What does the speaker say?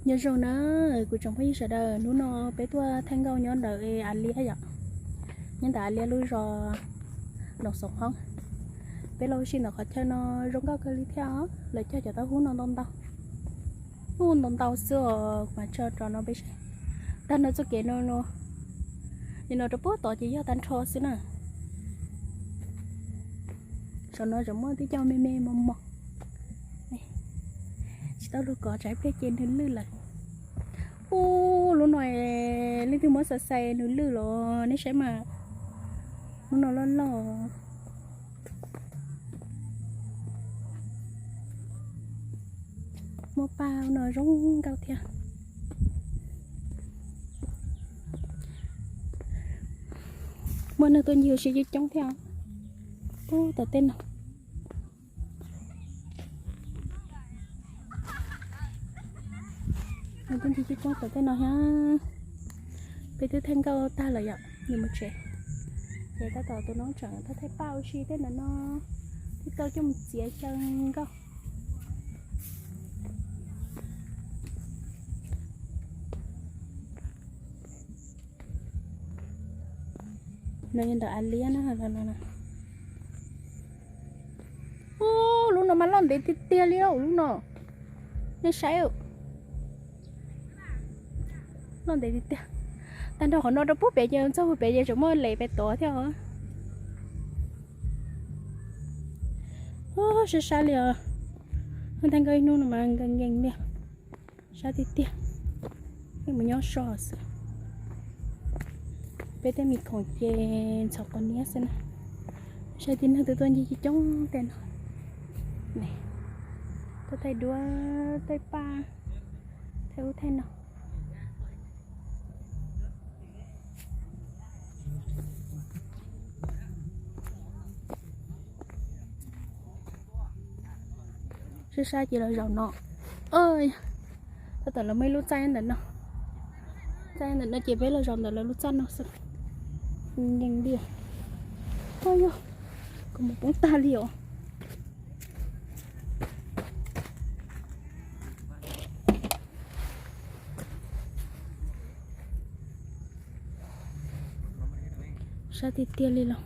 Nyob zoo na, kuv tsoom phooj ywg sawv daws, hnub no peb tuaj thaij nkauj nyob ntawm Av Liab yom, nyob ntawm Av Liab lub zos Loos Xoom Hoob. Peb los ua si ntawm qhov chaw no zoo nkauj kawg li thiab os, lawv cog cov taub hub no ntau ntau, ub ntau ntau xwb os, kuv mam tso rau no peb saib. Tag no txoj kev no no, nim no rau puag tod ces yog tag nrho xwb na. Saum no tseem muaj tib co me me mos mos, tsis tau luag kov tsam ib pliag ces nws lwj lawm. Ub, lub no leej twg muab xav xais nws lwj los nej saib mas, lub no loj loj. Muaj paj no zoo nkauj thiab. Muaj neeg tuaj ncig ua si coob coob thiab. Ub, tom tej no, neeg tuaj ncig coob coob tom tej no thiab. Peb twb thaij nkauj tag lawm yom, yuav mus tsev. Ces tab tom tus no tseem thaij paj ua si tej ntawm no, twb tau coj mus txiav xyaw nkauj. No yog ntawm Av Liab na. Ub, lub no mas loj ntev tiag tiag li lub no, nej saib. Loj ntev tiag tiag. Tag nrho qhov no rau puag pem ces txog puag pem ces tseem muaj lem pem tod thiab os. Ub, sab sab li os. Thaij nkauj ib hnub no mas nkees nkees li. Sab tiag tiag. Peb mus nyob so xwb. Peb tej me khoom ces ntxhov qos niab xwb na. Saib tej neeg twb tuaj ncig coob coob tej no. Tuaj thaij duab, thaij paj, thaij ub thaij no. Sab sab ces los zaum no. Tab tom lawv muaj ib lub txaj ntawm no. Txaj ntawm no ces peb los zaum ntawm lawv lub txaj no xwb. Nkees li. Ua yog, kuv mus poob tag li os. Sab tiag tiag li los.